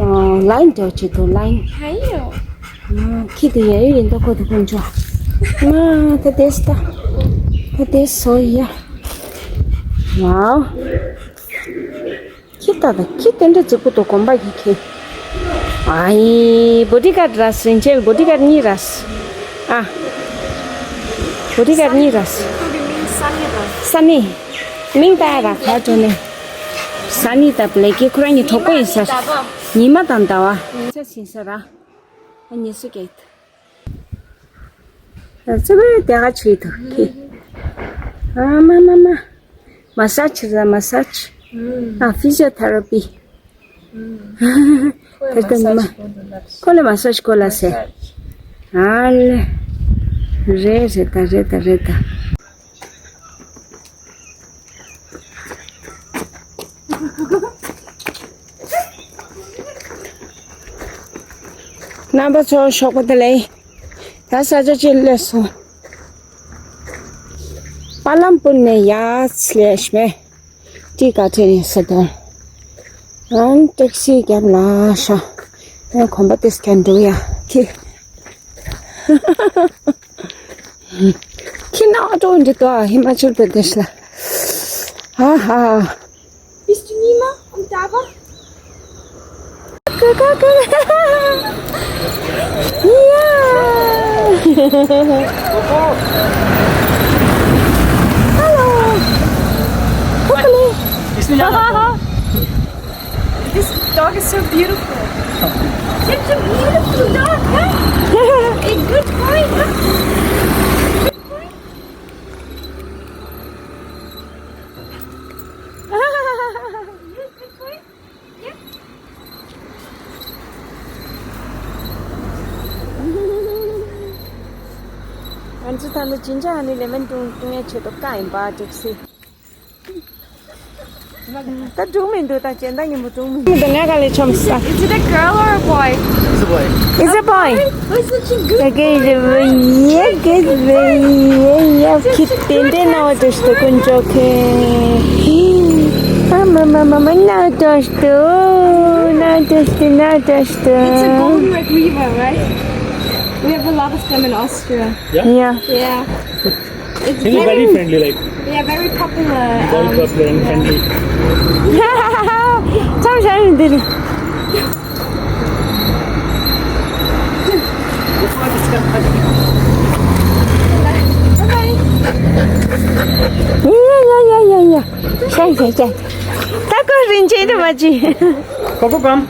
ལའིན་འདྲ་ཅིག་འདུག་ལའིན། ཧ་ཡོ། ཨ། ཁྱི་དེ་ཡ་ཡོ་ཡིན་ད་ཁོ་དེ་ཁོང་ཚོ། ཨ། ད་དེ་ད་ད་དེ་སོ་ཡ། Wow. ཁྱི་ད་ད་ཁྱི་དེ་འདྲ་རྫིག་པོ་འདུག་གོམ་པ་གི་ཁྱི། ཨའི། བོ་ཌི་གཱཌ་ར་སེ་ཆེ་བོ་ཌི་གཱཌ་གཉིས་ར་སེ། ཨ། བོ་ཌི་གཱཌ་གཉིས་ར་སེ། ཁོ་གི་མིང་སན་ནི་ར། སན་ནི། མིང་ད་ཡ་ར་ཁ་ཅོ་ནེ། སན་ནི་ད་བྷི་ལེག་ཁྱི་ཁོ་རང་གཉིས་གྲོགས་པོ་ཡིན་ས། ཉི་མ་དང་ཟླ་བ། ཉི་མ་དང་ཟླ་བ། ཉི་མ་ཟིན་ས་ར། ཨ་ཉི་སུ་ཀེད། ཨ་ཙི་བའི་དེ་ག་ཆུའི་ཐོག་ཁྱི། ཨ་མ་མ་མ། མ་སཱཇ་ར་མ་སཱཇ། ཨ་ཕི་ཟི་ཡོ་ཐེ་ར་པི། ཁོ་ལ་མ་སཱཇ་ཁོ་ལ་སེ། ཨ་ལེ། རེད་རེད་ད་རེད་ད་རེད་ད། རྣམ་པ་ཚོ་ཞོགས་པ་བདེ་ལེགས། ད་ས་ཆ་ཅིག་སླེབས་སོང་། པ་ལམ་པུར་ནས་ཡར་སླེབས་མེད། ཏི་ཀ་ཏི་ནས་ས་དོན། ཨང་ཊེག་སི་རྒྱབ་ལ་ཤ། ཨེ་གོམ་པ་ཏིས་ཀན་འགྲོ་ཡ། ཁྱི། ཁྱི་ནག་འགྲོ་འདི་དོ་ཧི་མ་ཅལ་པྲ་དེཤ་ལ། ཧ་ཧ། Bist du niemand am Dava? Go, go, go. Ja. Hallo. Kuckuck. Ist nicht anders. This dog is so beautiful. Such a beautiful dog, huh? A good boy, huh? Good boy. ང་ཚོ་ད་ནི་ཅིན་ཅང་ཨ་ནི་ལེ་མོན་ཀྲུང་ཀྲུང་ཡས་ཆེད་དུ་བཀག་ཡིན་པ་ཊེག་སི། ད་སྒྲུང་མི་འདུག་ད་ཅན་ད་ཉིན་མོ་སྒྲུང་མི་འདུག་ང་ག་ལས་ཆོམ་ས། Is it a girl or a boy? It's a boy. It's a boy. Who's such a good boy? ཡ་གི་ཡ་གི་ཡ་ཡ་ཁྱི་དེ་འདྲའི་ན་བ་ཏོ་ཤི་ཏོ་ཀུན་ཅོ་ཁེ། ཨ་མ་མ་མ་མ་ན་ཏོ་ཤི་ཏོ་ན་ཏོ་ཤི་ཏོ་ན་ཏོ་ཤི་ཏོ། It's a golden retriever, right? We have a lot of them in Austria. Yeah? Yeah. Yeah. It's This is very, very friendly, like, yeah, very popular. Very um, popular and yeah. friendly. ཚང་ཞལ་ཡིན་འདིར། ཡ་ཡ་ཡ་ཡ་ཡ། ཤ་ཤ་ཤ། ད་ཀོ་རིན་ཆེན་དུ་མ་ཅི། Coco, come.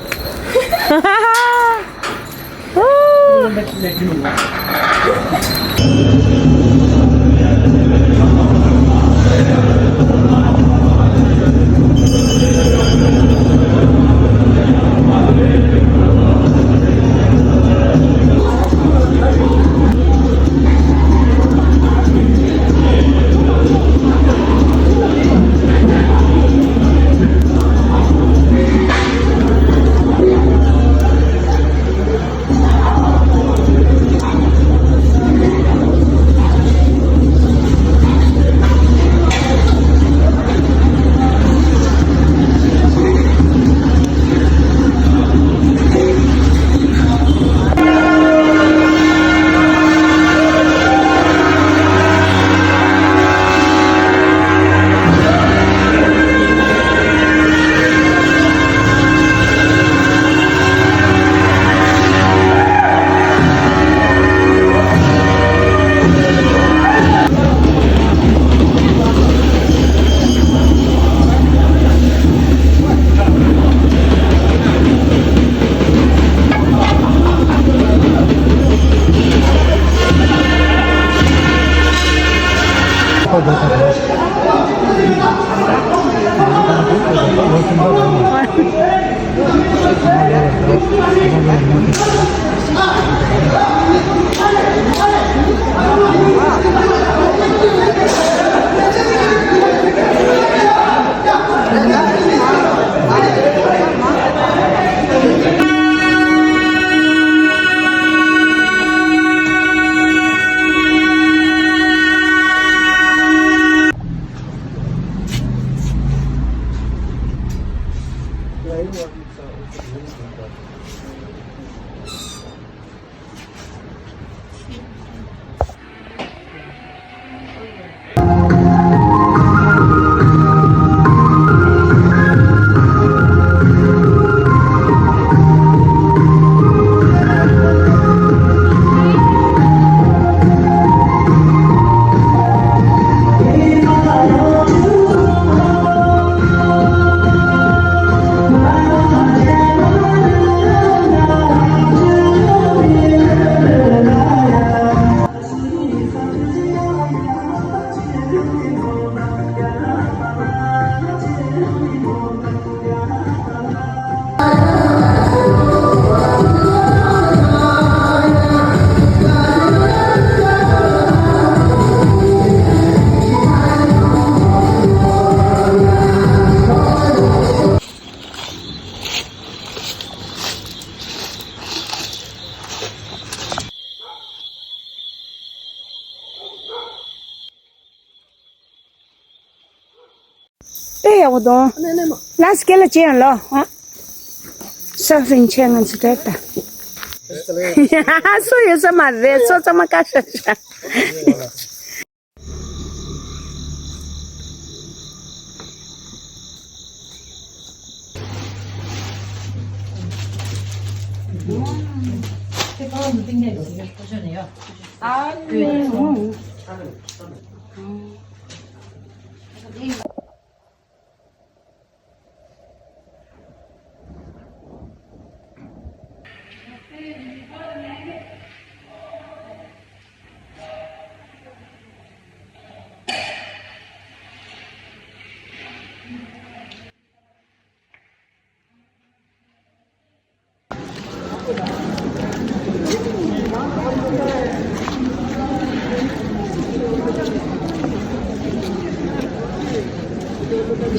ཨེ་ཡག་པོ་འདུག་ལ་སྐེ་ལ་ཅི་ཡང་ལོ། ཨ། སོ་རིན་ཆེན་ང་ཚོ་བྲེལ་ད། སོ་ཡོད་ས་མ་རེད། སོ་ཚང་མ་ཀ་ཤ་ཤ།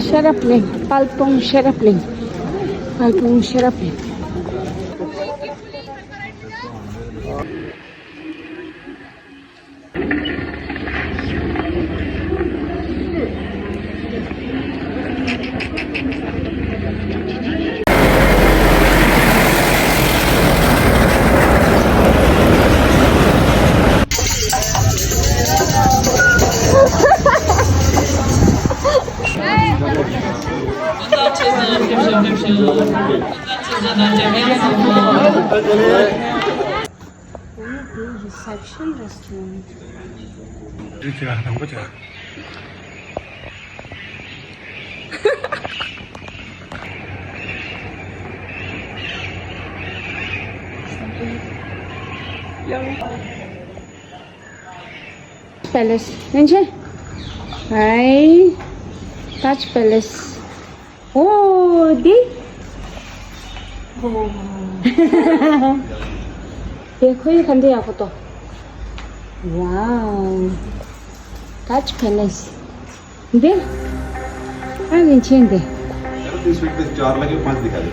ཤེས་རབ་གླིང་། དཔལ་སྤུངས་ཤེས་རབ་གླིང་། དཔལ་སྤུངས་ཤེས་རབ་གླིང་། Reception restaurant. Palace. Nje? Hai. Taj Palace. Oh, di? Oh. Dekho, ye khande ya photo. Wow. Taj Palace. दे। आ गई छीन दे। यार, तीस फीट पे चार लगे, पांच दिखा दे।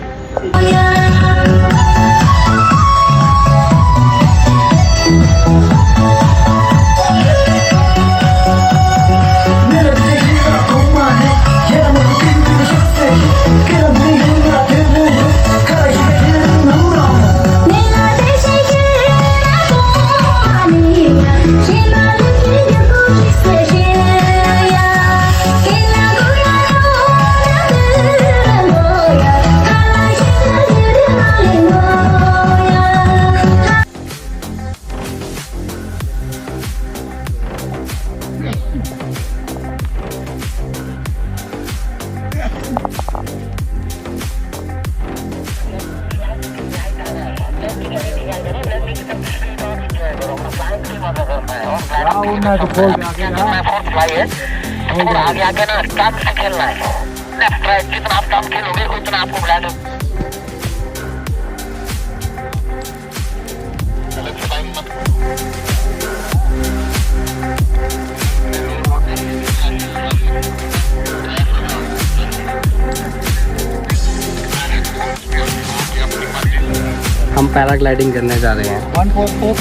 हम पैराग्लाइडिंग करने जा रहे हैं। One four four.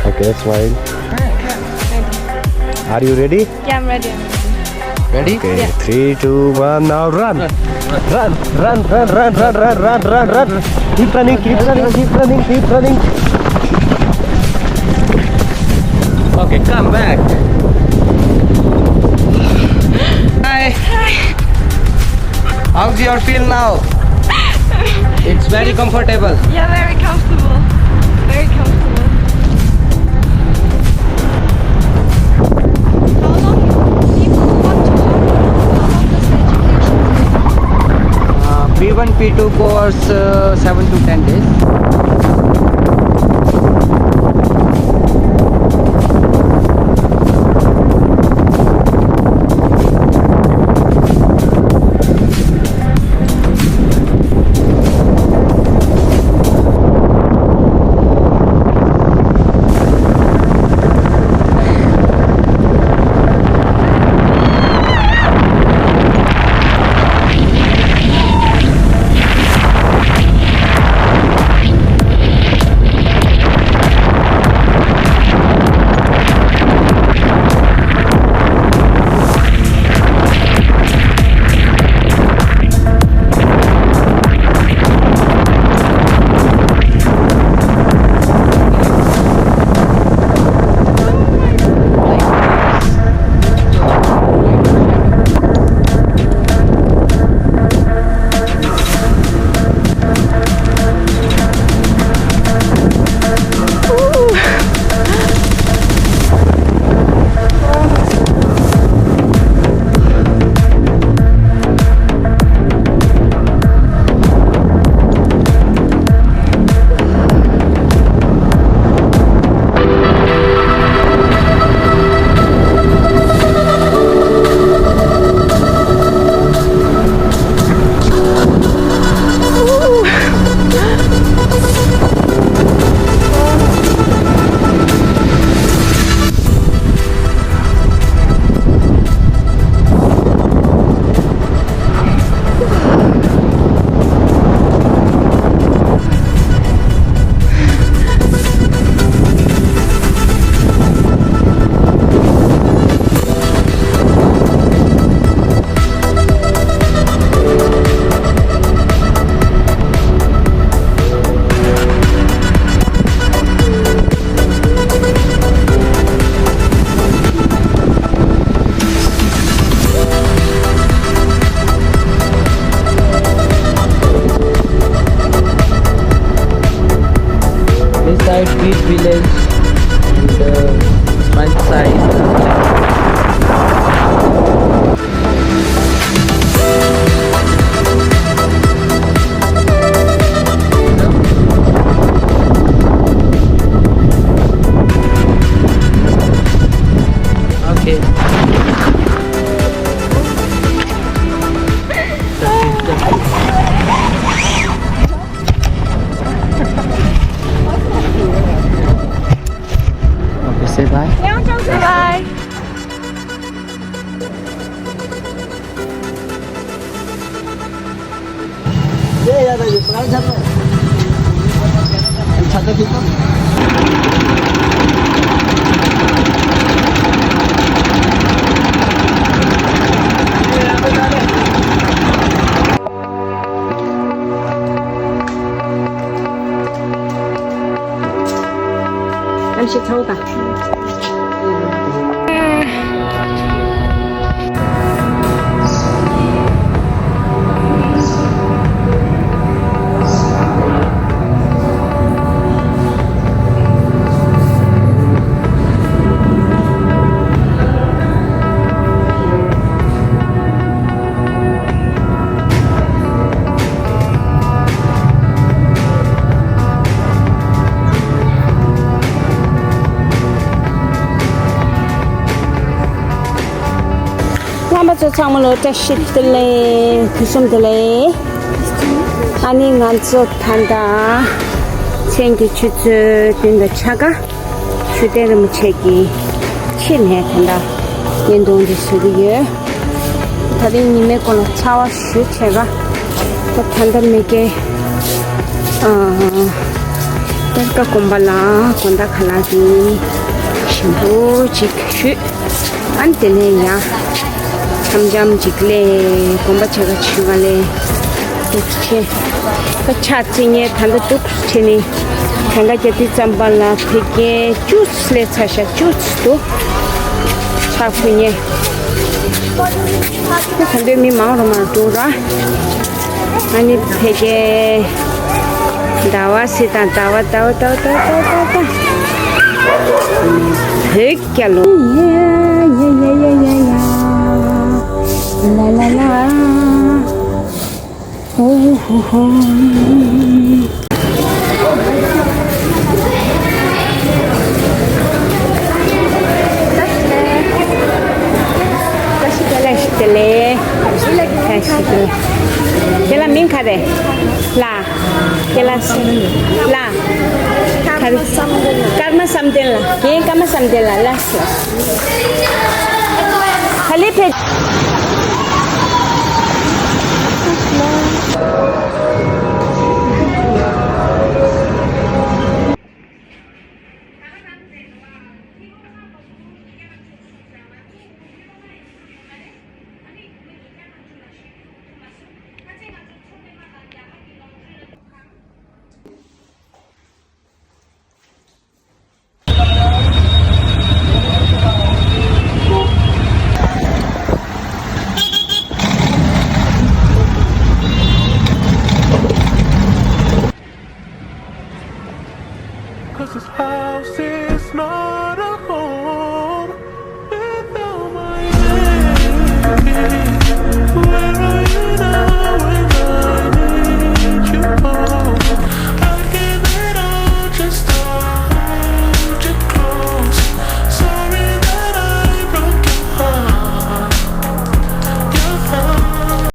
Okay, smile. Are you ready? Yeah, I'm ready. I'm ready. Ready? Okay, yeah. Three, two, one, now run. Run, run, run. Keep running, keep running, keep running, keep running. Okay, come back. Hi. Hi. How's your feel now? It's very comfortable. Yeah, very comfortable. Very comfortable. How long people want to travel? How long does the education take? Uh, P one, P two course, uh, seven to ten days. A big village and uh, my size. Okay. Okay, say bye. Bye. རྣམ་པ་ཚོ་ཚང་མ་ལ་བཀྲ་ཤིས་བདེ་ལེགས། ཕུན་སུམ་བདེ་ལེགས། ཨ་ནི་ང་ཚོ་ད་ལྟ་མཚན་གྱི་ཆུ་ཚོད་བདུན་དང་ཕྱེད་ཀ་ཆོས་སྡེ་རིན་པོ་ཆེ་གི་ཕྱི་ནས་ད་ལྟ་བརྙན་ཐུང་འདི་བཟོ་གི་ཡོད། ད་རིང་ཉི་མའི་གུང་ལ་ཚ་བ་ཞེ་པོ་ཆེ་ག་ད་ད་ལྟ་མི་སྐྱེ། ཨ། གཏེར་ཁ་དགོན་པ་ལ་དགོན་བདག་ཁ་ལག་གི་ཞིམ་པོ་ཅིག་ཞུས། ཨ་ནི་དེ་ནས་ཡང་འཆམ་འཆམ་ཅིག་ལས་དགོན་པ་ཆེ་ག་ཆུ་ག་ལས་ཏུག་ཆེ། ད་ཕྱག་འཚལ་ནས་ད་ལྟ་ཏུག་ཆེ་ནི་གང་ག་རྒྱ་དུས་ཙམ་པ་ལ་ཕ་གི་བཅུ་ཙམ་ལས་ཚར་ཤག་བཅུ་ཙམ་འདུག་ཕྱག་ཕུལ་ནས། ད་ད་འདོད་མི་མང་རུ་མང་འགྲོ་ར། ཨ་ནི་ཕ་གི་ཟླ་བ་སི་དང་ཟླ་བ་ཟླ་བ་ཟླ་བ་ཟླ་བ་ཟླ་བ་ཟླ་བ་བོད་རྒྱལ་ལོ། ཡ་ཡ་ཡ་ཡ་ཡ་ཡ། ལ་ལ་ལ། ཧོ་ཧོ་ཧོ། བཀྲ་ཤིས་བདེ་ལེགས། བཀྲ་ཤིས་བདེ་ལེགས། ཁྱེད་རང་མིང་ག་རེ། ལ། ཁྱེད་རང་ལ། ཀརྨ་བསམ་གཏན་ལ། ཀརྨ་བསམ་གཏན་ལ། ཀརྨ་བསམ་གཏན་ལ། ལགས་སོ། ག་ལེ་ཕེབས།